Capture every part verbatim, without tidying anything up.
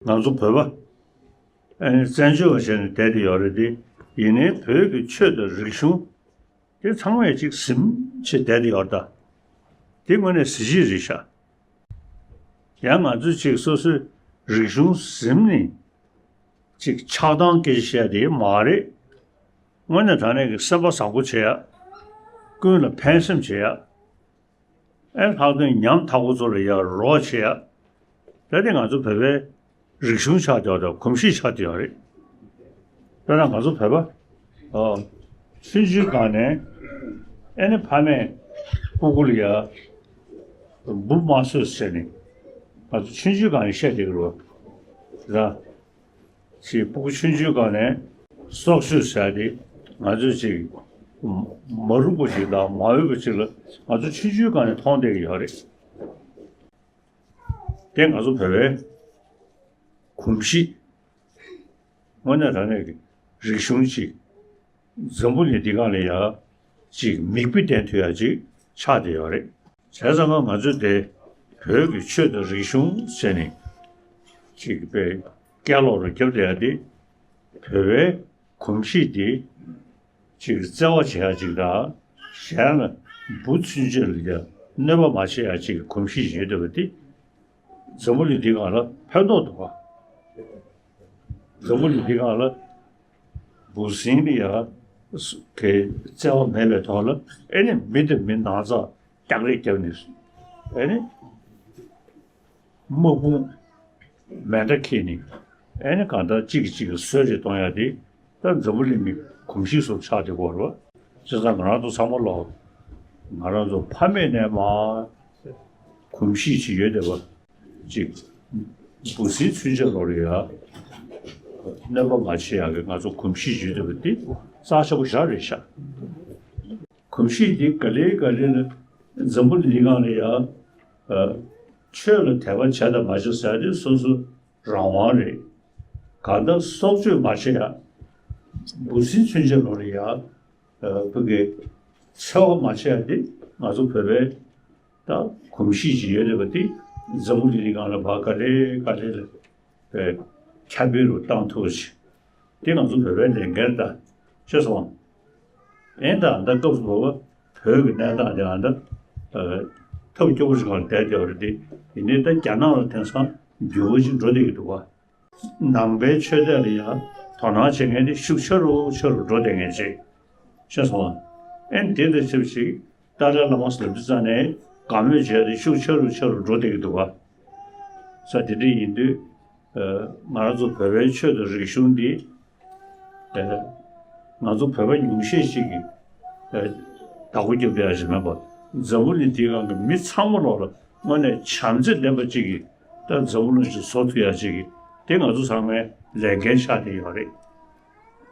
ང་ཚོ་བོད་པ་ཨ་ནི་བཙན་བྱོལ་བ་བྱས་ནས་བསྡད་དེ་ཡོད་རེད་དེ། ཡིན་ནའི་བོད་ཀྱི་ཆོས་དང་རིག་གཞུང་དེ་ཚང་མས་ཅིག་ཟིན་བྱས་བསྡད་དེ་ཡོད་རེད་ད། དེ་དངོས་གནས་གཟི་བརྗིད་རེད་ཤག་ཡང་ང་ཚོས་ཅིག་སོ་སོའི་རིག་གཞུང་ཟིན་ནས་ཅིག་ཆགས་སྡང་སྐད་ཆ་བཤད་དེ་མ་རེད། དངོས་གནས་དྲང་གནས་ཀྱི་སེམས་པ་བཟང་པོ་བྱེད་ཡ། ཀུན་ལ་ཕན་སེམས་བྱེད་ཡ། ཨེ་ལྷག་དོན་ཉམ་ཐག་པ་ཚོ་ལ་ཡ་རོགས་བྱེད་ཡ། ད་དེ་ང་ཚོ་བོད་པའི་རིག་གཞུང་ཆགས་བསྡད་ཡོད་རེད། གོམས་གཤིས་ཆགས་བསྡད་ཡོད་རེད། དཔེར་ན་ང་ཚོ་བོད་པ་ཨོ་ཆུང་ཆུང་སྒང་ནས་ཨེ་ནི་ཕ་མས་སྤུ་གུ་ལ་ཡ་འབུ་མ་གསོད་ཟེར་ནས་ང་ཚོ་ཆུང་ཆུང་སྒང་ནས་བཤད་བསྡད་ཀྱི་རེད་བ། ར། ཅིག་སྤུ་གུ་ཆུང་ཆུང་སྒང་ནས་སྲོག་གཅོད་བྱས་ཏེ་ང་ཚོས་ཅིག་མ་རུངས་པ་ཞིག་དང་མ་འོས་པ་ཞིག་ལ་ང་ཚོ་ཆུང་ཆུང་སྒང་ནས་མཐོང་བསྡད་ཀྱི་ཡོད་རེད། དེ་ང་ཚོ་བོད་པའི་གོམས་གཤིས། དངོས་གནས་དྲང་གནས་ཀྱི་རིག་གཞུང་ཅིག་འཛམ་བུ་གླིང་འདི་སྒང་ལ་ཡ་ཅིག་མིག་དཔེ་བསྟན་ཐུབ་ཡ་ཅིག་ཆགས་བསྡད་ཡོད་རེད། བྱས་ཙང་ང་ང་ཚོས་དེ་བོད་ཀྱི་ཆོས་དང་རིག་གཞུང་ཟེར་ནས་ཅིག་དཔེ་སྐད་ལོག་རུ་རྒྱབ་བསྡད་ཡ་དེ་བོད་པའི་གོམས་གཤིས་དེ་ཅིག་བརྩེ་བ་བྱེད་ཡ་ཅིག་དང་གཞན་ལ་འབུ་ཚུན་ཆད་ལ་ཡ་གནོད་པ་མ་བྱེད་ཡ་ཅིག་གི་གོམས་གཤིས་ཡོད་བསྡད་པ་དེ་འཛམ་བུ་གླིང་འདི་སྒང་ལ་ཕན་ཐོགས་འདུག་ག་འཛམ་བུ་གླིང་འདི་སྒང་ལ་འབུ་སྲིན་ལ་ཡ་གི་བརྩེ་བ་མེད་པའི་ཐོག་ལ་ཨེ་ནི་མི་དང་མི་ནང་ཚགས་རྒྱག་རེས་བརྒྱབ་ནས་ཨེ་ནི་དམག་དཔུང་མེ་མདའ་འཁྱེར་ནས་ཨེ་ནི་གང་ལྟར་གཅིག་གིས་གཅིག་གི་གསོད་རེས་གཏོང་ཡ་དེ་ད་འཛམ་བུ་གླིང་གི་གོམས་གཤིས་སུ་ཆགས་བསྡད་ཀྱི་ཡོད་རེད་བ། བྱས་ཙང་ང་རང་ཚོ་ཚང་མ་ལོག་ང་རང་ཚོ་ཕ་མེས་ནས་མར་གོམས་གཤིས་ཅིག་ཡོད་བསྡད་པ་ཅིག་འབུ་སྲིན་ཚུན་ཆད་ལོག་ལ་ཡ་གནོད་པ་མ་བྱེད་ཡག་གི་ང་ཚོ་གོམས་གཤིས་ཡོད་བསྡད་པ་འདི་རྩ་ཆེ་པོ་ཞེ་དྲག་རེད་ཤག་གོམས་གཤིས་འདི་ག་ལེ་ག་ལེ་ལ་འཛམ་བུ་གླིང་སྒང་ལ་ཡ་ཆོས་ལ་དད་པ་བྱས་དང་མ་བྱས་ཟེར་དེ་སོ་སོ་རང་དབང་རེད། གང་ལྟར་སྲོག་གཅོད་མ་བྱེད་ཡ། འབུ་སྲིན་ཚུན་ཆད་ལོག་ལ་ཡ། བོད་ཀྱི་འཚེ་བ་མ་བྱེད་ཡ་དེ་ང་ཚོ་བོད་པའི་ད་གོམས་གཤིས་ཅིག་ཡོད་རེད་པ། དེ་འཛམ་བུ་གླིང་འདི་སྒང་ལ་ཕར་ག་ལེ་ག་ལེ་ལ་བས་ཁྱབ་སྤེལ་རུ་བཏང་ཐུབ་ཅིག་དེ་ང་ཚོ་བོད་པའི་ལས་འགན་རེད་ད། ཤེས་སོང་། ཨེ་ད་ད་སྐབས་སུ་བབ་པ་བོད་ཀྱི་གནས་སྟངས་དེ་ཨ་ད་ཐབས་སྐྱོ་པོ་ཞིག་སྒང་ལ་བསྡད་བསྡད་པ་རེད་དེ། ཡིན་ནའི་ད་རྒྱ་ནག་ལ་དེང་སང་འགྱུར་བ་ཅིག་འགྲོ་བསྡད་ཀྱི་འདུག་ག་ནང་པའི་ཆོས་དད་ལ་ཡང་དོ་སྣང་བྱེད་མཁན་དེ་ཤུགས་ཆེ་རུ་ཆེ་རུ་འགྲོ་བསྡད་མཁན་ཅིག་ཤེས་སོང་ཨ། ཨེ་དེ་དང་ཆབས་ཅིག་ཏཱ་ལའི་བླ་མ་ཟེར་དུས་ཙང་ནས་དགའ་མོས་བྱས་ཏེ་ཤུགས་ཆེ་རུ་ཆེ་རུ་འགྲོ་བསྡད་ཀྱི་འདུག་ག་ས་དེ་འདྲ་ཡིན་དུས། ང་རང་ཚོ་བོད་པའི་ཆོས་དང་རིག་གཞུང་འདི། ང་ཚོ་བོད་པ་ཉུང་ཤས་ཤིག་གིས་བདག་པོ་རྒྱབ་ཡ་ཞིག་མེད་པར་འཛམ་བུ་གླིང་འདིའི་སྒང་གི་མི་ཚང་མ་ལོག་ལ་དངོས་གནས་བྱམས་བརྩེ་ལྡན་པ་ཅིག་གིས་ད་འཛམ་བུ་གླིང་ཞིག་བཟོ་ཐུབ་ཡ་ཅིག་གིས་དེ་ང་ཚོ་ཚང་མའི་ལས་འགན་ཆགས་བསྡད་ཡོད་རེད།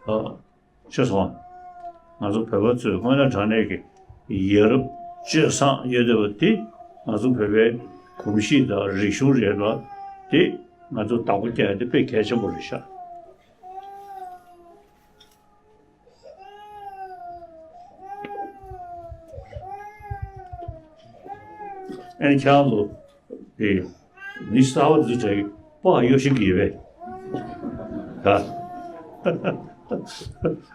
ཨ། ཤེས་སོང་། ང་ཚོ་བོད་པ་ཚོས་དངོས་གནས་དྲང་གནས་ཀྱི་ཡ་རབས་སྤྱོད་བཟང་ཡོད་བསྡད་པ་དེ་ང་ཚོ་བོད་པའི་གོམས་གཤིས་དང་རིག་གཞུང་རེད་ལ། དེ་ང་ཚོ་བདག་པོ་རྒྱག་ཡ་དེ་དཔེ་གལ་ཆེན་པོ་རེད་ཤག་ཨ་ནི་ཁྱེད་རང་ཚོ་དེ་མི་གསར་པ་ཚོའི་གྲས་ཀྱི་སྤགས་གཡོ་ཤེས་ཀྱི་ཡོད་པས། ད་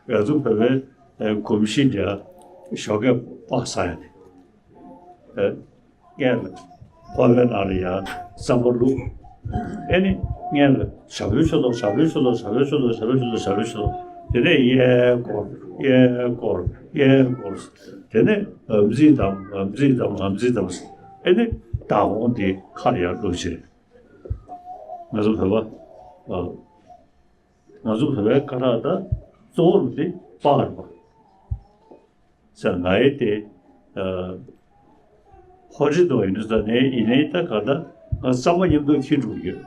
ང་ཚོ་བོད་པའི་གོམས་གཤིས་འདྲ་ཞོགས་ཀས་སྤགས་ཟ་ཡ་དེ། སྔོན་ལ་ཕོར་པའི་ནང་ལ་ཡང་རྩམ་པ་བླུགས། ཨེ་ནི་སྔོན་ལ་ཞབས་བྲོའི་ཆུ་ཐོག་ཞབས་བྲོའི་ཆུ་ཐོག་ཞབས་བྲོའི་ཆུ་ཐོག་ཞབས་བྲོའི་ཆུ་ཐོག་ཞབས་བྲོའི་ཆུ་ཐོག་དེ་ནས་གཡས་སྐོར་གཡས་སྐོར་གཡས་སྐོར། དེ་ནས་ཨམ་ཙི་དམ་ཨམ་ཙི་དམ་ཨམ་ཙི་དམ། ཨེ་ནི་མདང་དགོང་དེ་ཁ་ལ་ཡར་བླུགས་བྱས། ང་ཚོ་བོད་པ་ཨ། ང་ཚོ་བོད་པའི་སྐད་གྲགས་ད་གཙོ་བོ་དེ་སྤགས་རེད་པ། ཟེར་ང་ཡི་དེ་ཨ་ཧོ་ཁྲི་དོ་ཡིན་དུས་ད་ནས་ཡིན་ནའི་ད་ག་ད་ང་རྩམ་པ་མཉམ་དུ་འཁྱེར་འགྲོ་གི་ཡོད།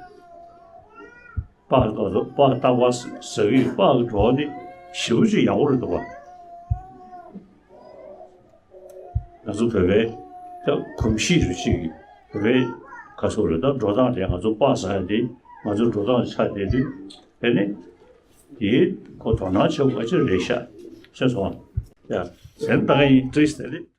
སྤགས་ད་སྤགས་རྟག་པར་ཟ་གི་ཡོད། སྤགས་ཀྱི་བྲོ་བ་དེ་ཞེ་པོ་ཅིག་ཡག་པོ་རེད་འདུག་པ། ང་ཚོ་བོད་པའི་ད་གོམས་གཤིས་རུ་ཅིག་གི་བོད་པའི་ཁ་སོ་རེ་ད་འགྲོ་སྟངས་དེ་ང་ཚོ་སྤགས་ཟ་ཡ་དེ་ང་ཚོ་འགྲོ་སྟངས་ཆགས་བསྡད་དུས་དེ་ནི་དེའི་ཁོ་དོ་སྣང་བྱེད་དགོས་ཅིག་རེད་ཤག་ཤེས་སོང་ཨ། ཡ་ཟེར་ད་ག་ཡིན་བཀྲ་ཤིས་བདེ་ལེགས།